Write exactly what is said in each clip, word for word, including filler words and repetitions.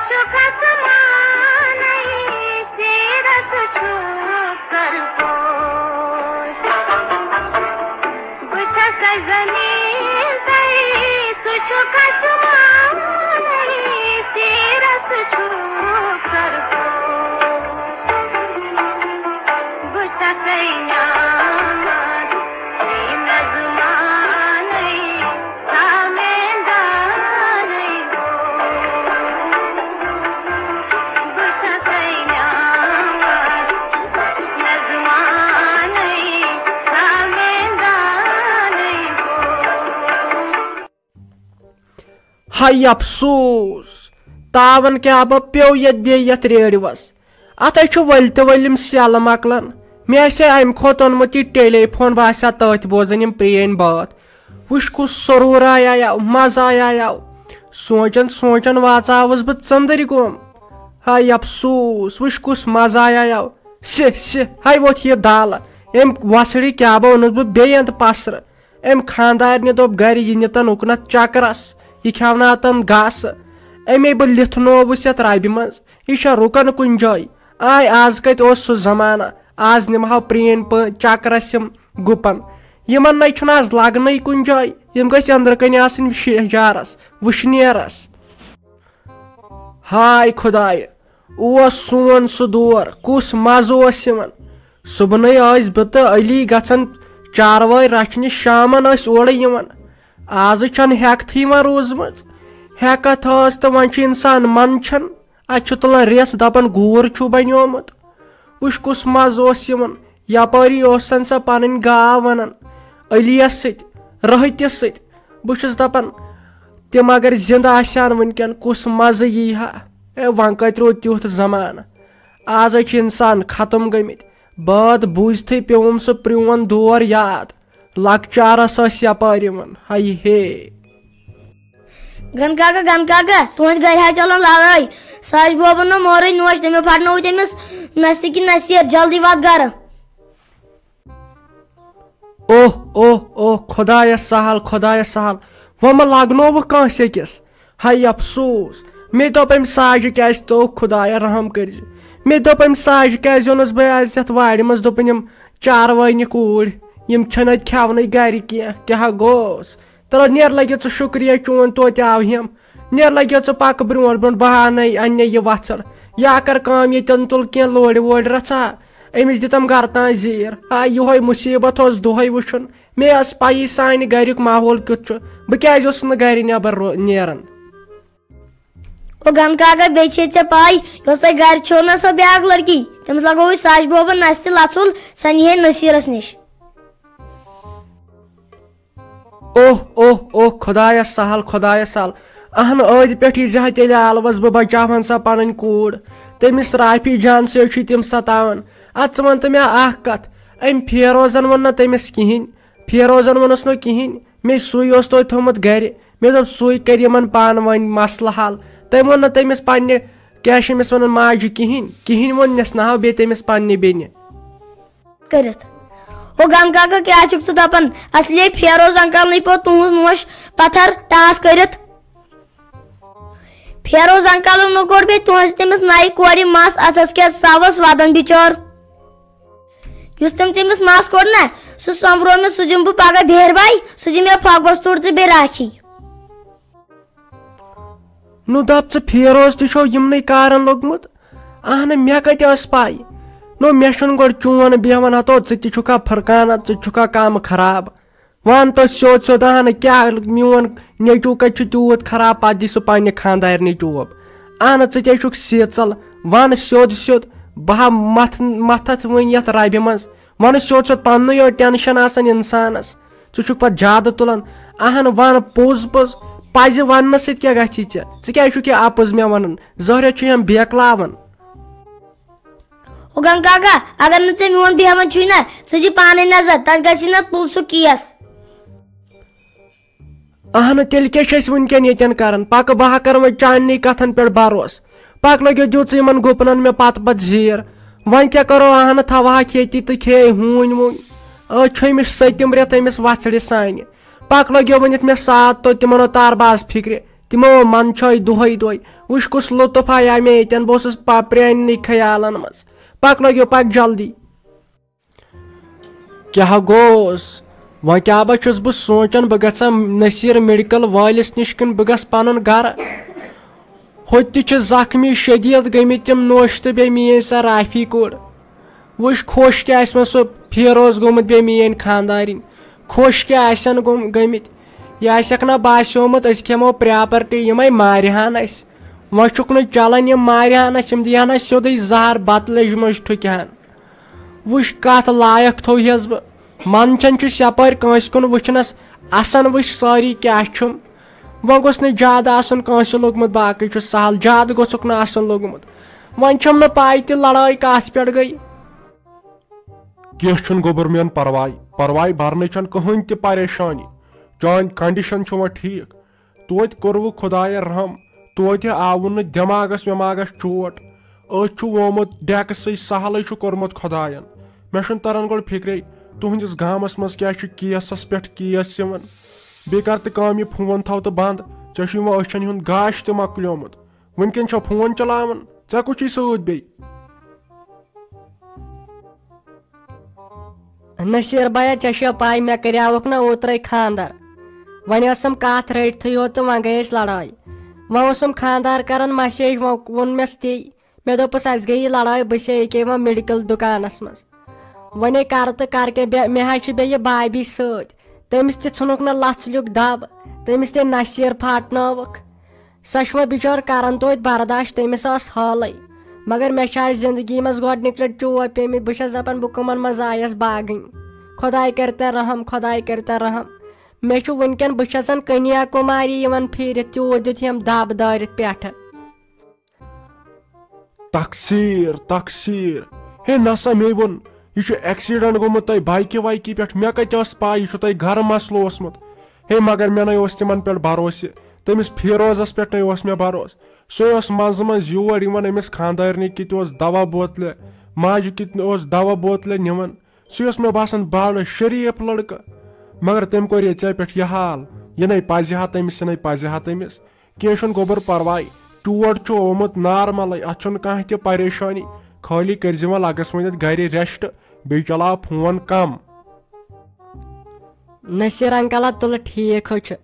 چھُکھ آسمانَے، سیٖرَتھ چھُکھ سرپوش۔ بہٕ چھَسَے زٔمیٖن تہٕ سُہ چھُکھ آسمانَے، سیٖرَتھ چھُکھ سرپوش۔ بہٕ چھَسَے نعمت، ہے مےٚ زُمانَے، ہاے افسوس، تاون کیٛاہ بہ پیوٚو یتھ بیٚیہِ یتھ ریڈیوس۔ اتھ ہے چھُ ؤلۍ تہٕ ؤلۍ یِم سیلہٕ مۄکلان۔ مےٚ آسہِ ہے امہِ کھۄتہٕ اوٚنمُت یہِ ٹیلی فون، بہٕ آسہِ ہا تٔتھۍ بوزان یِم پرٛٲنۍ بٲتھ۔ وٕچھ کُس سرور آیاو، مزٕ آیاو۔ سونچان سونچان واژاوُس بہٕ ژٔندٕرۍ گوم۔ ہاے افسوس، وٕچھ کُس مزٕ آیاو۔ سہِ سہِ، ہاے ووٚتھ یہِ دالہٕ۔ أمۍ وۄسڑِ کیٛاہ بہ اوٚنُس بہٕ بیٚیہِ اندٕ پسرٕ۔ أمۍ خاندارنہِ دوٚپ گرِ، یہِ نِتن اُکنتھ چکرس، یہِ کھٮ۪وناتن گاسہٕ۔ أمے بہٕ لِتھنووُس یتھ ربہِ منٛز۔ یہِ چھا رُکان کُنہِ جایہِ؟ آے، از کتہِ اوس سُہ زمانہ؟ از نِمہٕ ہاو پرٛٲنۍ پٲٹھۍ چکرس یِم گُپن۔ یِمن نے چھُنہٕ از لگنٕے کُنہِ جایہِ۔ یِم گٔژھۍ أنٛدرٕ کنہِ آسٕنۍ شہجارس، وٕشنیرس۔ ہاے خدایہِ، اوس سون سُہ دور، کُس مزٕ اوس یِوان۔ صُبنٕے ٲسۍ بہٕ تہٕ علی گژھان چاروٲے رچھنہِ، شامن ٲسۍ اورٕ یِوان۔ آزٕ چھنہٕ ہٮ۪کتھٕے یِوان روٗزمٕژ۔ ہٮ۪کتھ ٲس تہٕ وۄنۍ چھُ انسان منٛدچھان۔ اتہِ چھُ تُلان ریژھ، دپان گوٗر چھُ بنیومُت۔ وٕچھ کُس مزٕ اوس یِوان۔ یپٲری اوسن سۄ پنٕنۍ گاو ونان علیس سۭتۍ، رٲہتِس سۭتۍ۔ بہٕ چھُس دپان، تِم اگر زندٕ آسہِ ہن وٕنکٮ۪ن، کُس مزٕ یی ہا۔ اے، وۄنۍ کتہِ روٗد تیُتھ زمانہٕ؟ آز ہے چھِ انسان ختم گٔمٕتۍ۔ بٲتھ بوٗزتھٕے پیوٚوُم سُہ پرٛون دور یاد۔ لۄکچارس ٲسۍ یپٲرۍ یِوان۔ ہاے ہے۔ گن کاکا، گن کاکا، تُہنٛدِ گرِ ہا چلان لڑٲے۔ ساج بوبن نہ مورٕے نوش، تٔمۍ پھٹنوو تٔمِس نستہِ کِنۍ نصیٖر۔ جلدی وات گرٕ۔ اوہ، اوہ، اوہ، خدایا سہل، خدایا سہل۔ وۄنۍ ما لگنووُکھ کٲنٛسہِ أکِس؟ ہاے افسوس۔ مےٚ دوٚپ أمۍ ساجہِ کیٛازِ توٚو، خدایا رحم کٔرزِ۔ مےٚ دوٚپ أمۍ ساجہِ کیٛازِ اوٚنُس بہٕ آز یتھ وارِ منٛز، دوٚپُن یِم چاروٲے نِکھ اوٗرۍ، یِم چھِنہٕ اتہِ کھٮ۪ونٕے گرِ کینٛہہ، کیٛاہ گوٚوس؟ تلہ نیر لگہِ ژٕ شُکریہ چون توتہِ آو ہیم۔ نیر لگہِ ژٕ پکھ برونٛٹھ برونٛٹھ، بہٕ ہاونے اننے یہِ وژھڑ۔ یا کر کٲم، ییٚتٮ۪ن تُل کینٛہہ لورِ وورِ رژھا، أمِس دِتم گرٕ تام زیٖر۔ آ، یِہوے مُصیبت اوس دۄہے وٕچھُن۔ مےٚ ٲس پَیی سانہِ گَریُک ماحول کیُتھ چھُ۔ بہٕ کیٛازِ اوسُس نہٕ گَرِ نٮ۪بر رو-، نیران؟ او گَنہٕ کاکا، بیٚیہِ چھے ژےٚ پَے، یۄس تۄہہِ گَرِ چھو نہ سۄ بیٛاکھ لٔڑکی، تٔمِس لگووُے ساجہِ بوبَن نَستہِ لَژھُل، سۄ نِہے نصیٖرَس نِش۔ اوہ، اوہ، اوہ، خۄدایا سہل، خۄدایا سہل۔ اہن، ٲدۍ پٮ۪ٹھٕے زِ ہا تیٚلہِ آلوَس بہٕ بچاوہن سا پنٕنۍ کوٗر۔ تٔمِس رافی جان سۭتۍ چھُے تِم ستاوان۔ اَدٕ ژٕ وَن تہٕ مےٚ اَکھ کَتھ، أمۍ فیروزن ووٚن نہ تٔمِس کِہیٖنۍ، فیروزن ووٚنُس نہٕ کِہیٖنۍ، مےٚ سُے اوس توتہِ تھوٚمُت گرِ، مےٚ دوٚپ سُے کَرِ یِمن پانہٕ ؤنۍ مسلہٕ حل۔ تٔمۍ ووٚن نہٕ تٔمِس پننہِ، کیٛاہ چھِ أمِس وَنان، ماجہِ کِہیٖنۍ، کِہیٖنۍ ووٚن نَس نہ ہو بیٚیہِ تٔمِس پننہِ بیٚنہِ۔ کٔرِتھ۔ او گَن کاکا، کیٛاہ چھُکھ ژٕ دَپان؟ اصلی فیروز انکل نٕے پیوٚو تُہنٛز نوش پتھر ٹاس کٔرِتھ۔ فیروز انکلن نہٕ کوٚر بیٚیہِ تُہنٛزِ تٔمِس نَیہِ کورِ مَس اَتھس کٮ۪تھ ساوس وَدان بِچور۔ یُس تٔمۍ تٔمِس مَس کوٚڑ نہ، سُہ سۄمبروو مےٚ، سُہ دِمہٕ بہٕ پگاہ بیہرباے، سُہ دِ مےٚ پھۄکھ بستوٗر تہٕ بیٚیہِ راکھی۔ نو دپ ژٕ فیروز تہِ چھو یِمنٕے کارن لوٚگمُت؟ اہنہٕ، مےٚ کتہِ ٲس پاے؟ نو مےٚ چھُنہٕ گۄڈٕ چون بیہوان ہتو، ژٕ تہِ چھُکھا فرقانہ، ژٕ تہِ چھُکھا کم خراب؟ وَن تہٕ سیوٚد سیوٚد، اہنہٕ، کیٛاہ میون نیٚچوٗ کتہِ چھُ تیوٗت خراب، پتہٕ دی سُہ پننہِ خانٛدارنہِ ٹوب؟ اہنہٕ، ژٕ تے چھُکھ سیٖژل، وَن سیوٚد سیوٚد، بہٕ ہا متھ-، متھتھ وٕنۍ یتھ ربہِ منٛز، وَن سیوٚد سیوٚد، پننُے یوت ٹینشن آسان انسانس۔ ژٕ چھُکھ پتہٕ زیادٕ تُلان۔ اہن، وَن پوٚز پوٚز۔ پزِ وننہٕ سۭتۍ کیٛاہ گژھی ژےٚ؟ ژٕ کیٛازِ چھُکھ یہِ اپُز مےٚ ونان؟ زہرہ چھُ یِم بیکلاوان۔ اوگن کاکا، اگر نہٕ ژےٚ میون بیہوان چھُے نہ، ژٕ دِ پانے نظر، تتھ گژھی نہ پُلسُک کیس۔ اہنہٕ، تیٚلہِ کیٛاہ چھِ أسۍ وٕنکٮ۪ن ییٚتٮ۪ن کران؟ پکہٕ، بہٕ ہا کرٕ وۄنۍ چاننٕے کتھن پٮ۪ٹھ بھروسہٕ۔ پکھ لٲگِو، دِیِو ژٕ یِمن گُپنن مےٚ پتہٕ پتہٕ زیٖر۔ وۄنۍ کیٛاہ کرو؟ اہنہٕ، تھاوہاکھ ییٚتی تہٕ کھے ہوٗنۍ ووٗنۍ۔ أتھۍ چھُ أمِس سٔتِم رٮ۪تھ أمِس وژھڑِ سانہِ۔ پکھ لٲگِو ؤنِتھ مےٚ ساتھ تہٕ تِمن ہو تار باز فِکرِ۔ تِمو منٛدچھٲے دۄہے دۄہے۔ وٕچھ کُس لطف آیہِ مےٚ ییٚتٮ۪ن، بہٕ اوسُس پا-، پرٛانٮ۪نٕے خیالن منٛز۔ پکھ لٲگِو، پکھ جلدی۔ کیٛاہ گوٚوس؟ وۄنۍ کیٛاہ با چھُس بہٕ سونٛچان، بہٕ گژھا نصیٖر میڈیکل وٲلِس نِش کِنہٕ بہٕ گژھٕ پنُن گرٕ؟ ہوٚتہِ تہِ چھِ زخمی شدیٖد گٔمٕتۍ تِم نوشہِ تہٕ بیٚیہِ میٛٲنۍ سۄ رافی کوٗر۔ وٕچھ، خۄش کیٛاہ آسہِ وۄنۍ سُہ فیروز گوٚمُت بیٚیہِ میٛٲنۍ خانٛدارِنۍ، خۄش کیٛاہ آسن گوٚم-، گٔمٕتۍ۔ یہِ آسٮ۪کھ نہ باسیومُت أسۍ کھٮ۪مو پراپرٹی، یِمے مارِہن اَسہِ۔ وۄنۍ چھُکھ نہٕ چلان، یِم مارِہن اَسہِ، یِم دِہن اَسہِ سیوٚدُے زہر، بتہٕ لیٚجہِ منٛز ٹھُکہِ ہن۔ وٕچھ، کتھ لایق تھوٚوہس بہٕ۔ منٛدچھان چھُس یپٲرۍ کٲنٛسہِ کُن وٕچھنس، اسان وٕچھ سٲری کیٛاہ چھُم۔ وۄنۍ گوٚژھ نہٕ زیادٕ آسُن کٲنٛسہِ لوٚگمُت، باقٕے چھُ سہل، زیادٕ گوٚژھُکھ نہٕ آسُن لوٚگمُت۔ وۄنۍ چھَم نہٕ پاے تہِ لڑٲے کتھ پٮ۪ٹھ گٔے۔ کینٛہہ چھُنہٕ گوٚبُر میون پرواے، پرواے برنٕچ چھَنہٕ کٕہٕنۍ تہِ پریشٲنی۔ چٲنۍ condition چھِ وۄنۍ ٹھیٖک۔ توتہِ کوٚروٕ خۄدایَن رحم، توتہِ آوُن نہٕ دٮ۪ماغَس وٮ۪ماغَس چوٹ۔ أتھۍ چھُ وومُت ڈٮ۪کہٕ سٕے، سہلٕے چھُ کوٚرمُت خۄدایَن۔ مےٚ چھُنہٕ تَران گۄڈٕ فِکرے، تُہٕنٛدِس گامَس منٛز کیٛاہ چھُ کیسَس پٮ۪ٹھ کیس یِوان۔ بیٚیہِ کر تہٕ کٲم، یہِ فون تھاو تہٕ بنٛد، ژےٚ چھُے وۄنۍ أچھَن ہُنٛد گاش تہِ مۄکلیومُت۔ وٕنکٮ۪ن چھا فون چلاوان؟ ژےٚ کُس چھُے سۭتۍ بیٚیہِ؟ نصیٖر بیا، ژےٚ چھےٚ پاے مےٚ کریاوکھ نہ اوترے خاندر۔ وۄنۍ ٲسٕم کتھ رٔٹتھٕے یوت تہٕ وۄنۍ گٔے أسۍ لڑٲے۔ وۄنۍ اوسُم خاندار کران message، وۄنۍ ووٚن مےٚ تی۔ مےٚ دوٚپُس، اسہِ گٔے یہِ لڑٲے، بہٕ چھسے ییٚکیٛاہ یِوان میڈیکل دُکانس منٛز۔ وۄنۍ ہے کرٕ تہٕ کرٕ کیٛاہ، بے-، مےٚ حظ چھِ بیٚیہِ بابی سۭتۍ۔ تٔمِس تہِ ژھُنُکھ نہٕ لژھ لیُک دب، تٔمِس تہِ نصیٖر پھاٹنٲوٕکھ۔ سۄ چھِ وۄنۍ بِچٲر کران توتہِ برداش، تٔمِس ٲس حالٕے۔ مگر مےٚ چھِ آز زندگی منٛز گۄڈٕنِچ لٹہِ چوب پیٚمٕتۍ۔ بہٕ چھَس دپان، بہٕ کٕمن منٛز آیس باگٕنۍ؟ خۄداے کٔرتن رحم، خۄداے کٔرتن رحم۔ مےٚ چھُ وٕنکٮ۪ن، بہٕ چھَس زن کنیا کُماری یِوان پھیٖرِتھ، تیوٗت دیُت یِم دب دٲرِتھ پٮ۪ٹھٕ۔ تقصیر، تقصیر۔ ہے نسا، مے ووٚن، یہِ چھُ accident گوٚمُت تۄہہِ bikeہِ وایکہِ پٮ۪ٹھ۔ مےٚ کتہِ ٲس پاے یہِ چھُ تۄہہِ گرٕ مسلہٕ اوسمُت؟ ہے مگر مےٚ نے اوس تِمن پٮ۪ٹھ بھروسہٕ، تٔمِس فیروزس پٮ۪ٹھ نے اوس مےٚ بھروسہٕ۔ سُے اوس منٛزٕ منٛزٕ یور یِوان، أمِس خانٛدارنہِ کِتۍ اوس دوا بوتلہِ، ماجہِ کِتۍ اوس دوا بوتلہِ نِوان۔ سُے اوس مےٚ باسان بڑٕ شریٖف لڑکہٕ، مگر تٔمۍ کوٚر یہِ ژےٚ پٮ۪ٹھ یہِ حال۔ یہِ نے پزِ ہا تٔمِس، یہِ نے پزِ ہا تٔمِس۔ کینٛہہ چھُنہٕ گوٚبُر پرواے، چوٹ چھُ آمُت نارملٕے، اتھ چھُنہٕ کانٛہہ تہِ پریشٲنی۔ خٲلی کٔرۍ زِ وۄنۍ لگس وۄنۍ اتھ گرِ rest، بیٚیہِ چلاو فون کم۔ نصیٖر انکل ہا تُلہٕ ٹھیٖک حظ چھُ،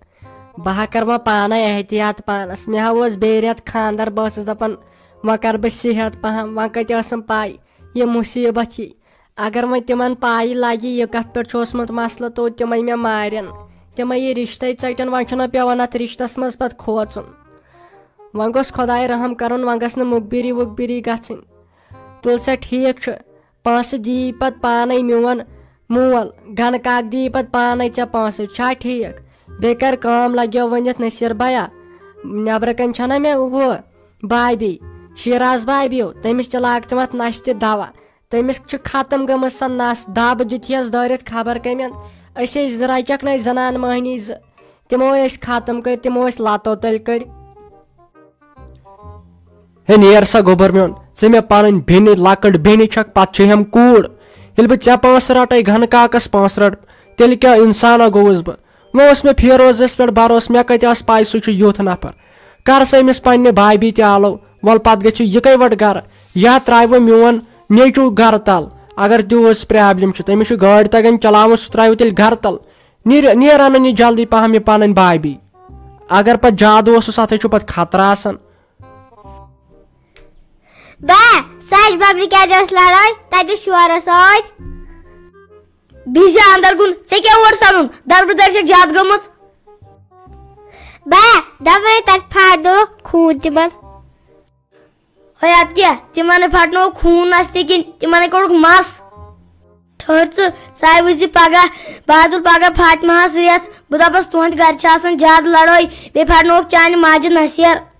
بہٕ ہا کرٕ وۄنۍ پانے احتیاط پانس۔ مےٚ ہا اوس بیٚیہِ رٮ۪تھ خانٛدر، بہٕ ٲسٕس دپان وۄنۍ کرٕ بہٕ صحت پہم، وۄنۍ کتہِ ٲسٕم پاے یہِ مُصیٖبت یی۔ اگر وۄنۍ تِمن پاے لگہِ یہِ کتھ پٮ۪ٹھ چھُ اوسمُت مسلہٕ، تو تِمے مےٚ مارن، تِمے یہِ رشتے ژٹن۔ وۄنۍ چھُنہ پٮ۪وان اتھ رشتس منٛز پتہٕ کھوژُن۔ وۄنۍ گوٚژھ خۄداے رحم کرُن، وۄنۍ گژھِ نہٕ مُخبری وُخبری گژھٕنۍ۔ تُل سا، ٹھیٖک چھُ، پونٛسہٕ دِیی پتہٕ پانے میون مول، گنہٕ کاک دِیی پتہٕ پانے ژےٚ پونٛسہٕ، چھا ٹھیٖک؟ بیٚیہِ کر کٲم، لگیو ؤنِتھ نصیٖر بیا، نٮ۪برٕ کنۍ چھنہ مےٚ ہُہ بابی، شیراز بابیو، تٔمِس تہِ لاگ تِم اتھ نستہِ دوا۔ تٔمِس چھِ ختم گٔمٕژ سۄ نس، دب دیُت یس دٲرِتھ خبر کٔمۍ۔ أسۍ ٲسۍ زٕ رچکھ نَے زنان مٔہنی زٕ، تِمو ٲسۍ ختم کٔرۍ، تِمو ٲسۍ لتو تٔلۍ کٔڑۍ۔ ہے نیر سا گوٚبُر میون، ژٕ مےٚ پنٕنۍ بیٚنہِ، لۄکٕٹ بیٚنہِ چھکھ، پتہٕ چھے ہم کوٗر۔ ییٚلہِ بہٕ ژےٚ پونٛسہٕ رٹے، گنہٕ کاکس پونٛسہٕ رٹ، تیٚلہِ کیٛاہ انسانا گوٚوُس بہٕ؟ وۄنۍ اوس مےٚ فیروزس پٮ۪ٹھ بھروسہٕ، مےٚ کتہِ ٲس پاے سُہ چھُ یُتھ نفر۔ کر سا أمِس پننہِ بابی تہِ آلو، ول پتہٕ گژھِ یہِ یِکے وٹہٕ گرٕ۔ یا ترٛاوٕ میون نیٚچو گرٕ تل، اگر تیوٗژ problem چھِ، تٔمِس چھُ گٲڑۍ تگان چلاوُن، سُہ ترٛاوٕ تیٚلہِ گرٕ تل۔ نیر، نیر انن یہِ جلدی پہم یہِ پنٕنۍ بابی۔ اگر پتہٕ زیادٕ اوسُس، اتھ چھُ پتہٕ خطرٕ آسان۔ با، ساج ببلہِ کیٛازِ ٲس لڑٲے؟ تتہِ شورس سۭتۍ۔ بِہزِ اندر کُن، ژےٚ کیٛاہ اور سنُن؟ دربہٕ دٔرۍ چھکھ زیادٕ گٔمٕژ۔ با، دپنے تتہِ پھاٹنوو خوٗن تِمن۔ ہے ادٕ کیٛاہ، تِمن نے پھاٹنوو خوٗن نس تہِ کِنۍ، تِمن نے کوٚڑُکھ مس۔ ٹھٔہر ژٕ، ژٕ آیہِ وٕچھ زِ پگاہ، بہٕ ہا تُلہٕ پگاہ فاطمہ ہس ریژھ، بہٕ دپس تُہنٛدِ گرِ چھِ آسان زیادٕ لڑٲے، بیٚیہِ پھاٹنووُکھ چانہِ ماجہِ نصیر۔